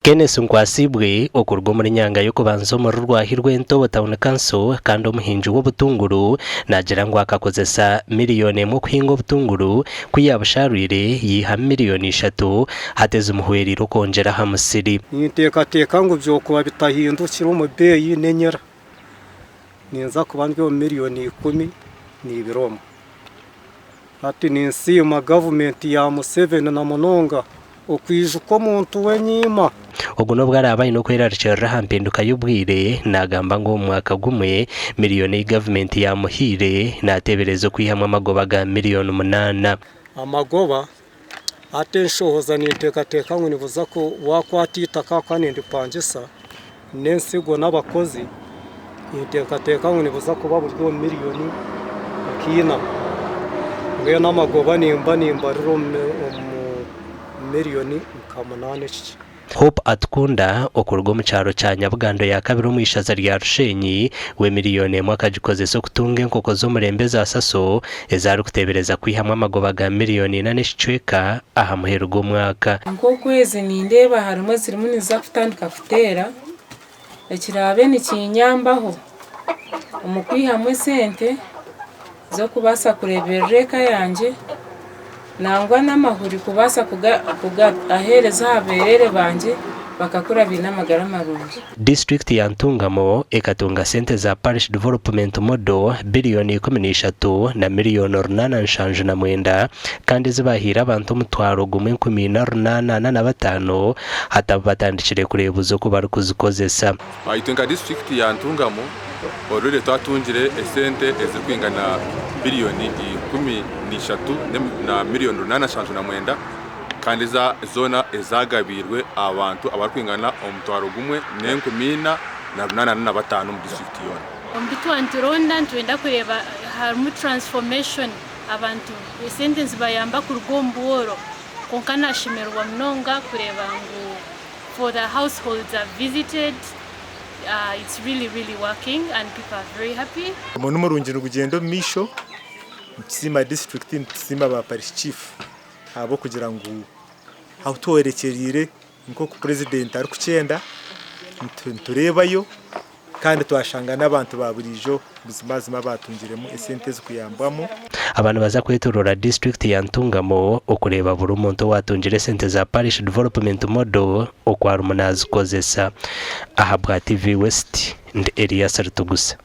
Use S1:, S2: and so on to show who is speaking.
S1: Kenneth Nkwasibwe okuruga omuri Nyanga y'okubanza omuri Rwahi Rwentobo Town Council kandi omuhingi w'obutunguru naagira ngu akakozesa miriyoni emwe okuhinga obutunguru ku yaabusharwire yaihamu miriyoni ishatu hati ezimuhwereire okwongyera aha musiri.
S2: Ninteekateeka ngu byokuba bitahindukire omu beeyi n'enyira ninza kuba ndi omu miriyoni 12 omwe. Hati ninsiima gavumenti ya Museveni na munonga okwijuka omuntu w'enyiima.
S1: Ogu n'obu araabe aine okwerarikirira aha mpinduka y'obwire, naagamba ngu omu mwaka gumwe, miriyoni ei gavumenti yaamuhaire naateebereza okwihamu amagoba ga miriyoni munaana.
S2: Amagoba, hati enshohoza ninteekateeka ngu nibuza ku waakwata eitaka ahakuba nindipangisa n'ensigo n'abakozi, ninteekateeka ngu nibuza kuba buri omu miriyoni nka ina. Mbwenu amagoba nimba nimbarira omu miriyoni nka munaana ekikye.
S1: Hope Atukunda okuruga omu kyaro kya Nyabugando ya kabiri omu ishaza rya Rushenyi, we miriyoni emwe akagikozesa okutunga enkoko z'omurembe eza Saso ezi arikuteebereza kwihamu amagoba ga miriyoni ina n'ekicweka aha muheru gw'omwaka.
S3: Nk'okwezi nindeeba harimu ezirimu niziza kutandika kuteera, ekiraabe nikinyambaho omu kwihamu esente z'okubaasa kureeberera eka yangye nangwa n'amahuri kubaasa kugaheereza aha beereere bangye bakakura baine amagara marungi.
S1: Disiturikiti ya Ntungamo ekatunga sente za Parish Development Model biriyoni 13 na miriyoni 879 kandi ezi baahaire abantu 1,845 hati abu batandikire kureebuza oku barikuzikozesa.
S4: Itwe nka disiturikiti ya Ntungamo already twatungire esente ezirikwingana biriyoni 13 na miriyoni 879 kandi zoona ezagabiirwe abantu abarikwingana 1,485 omu disiturikiti yoona.
S5: Omu bi twaba nituronda nitwenda kureeba harimu transformation abantu esente nizibayamba kuruga omu bworo kwonka nashemererwa munonga kureeba ngu for the households I've visited it's really really working and people are very happy.
S6: Omurimo nimurungi nigugyenda omu maisho, nitusiima disiturikiti, nitusiima ba parish chief ahabw'okugira ngu ahu tworekyereire nk'oku purezidenti arikukyenda nitureebayo kandi twashanga n'abantu ba buriijo buzimazima baatungiremu esente ezikuyambwamu.
S1: Aba nibaza kwetoroora disiturikiti ya Ntungamo okureeba buri muntu owaatungire esente za Parish Development Model oku arimu naazikozesa. Ahabwa TV West, ndi Elias Ritugusa.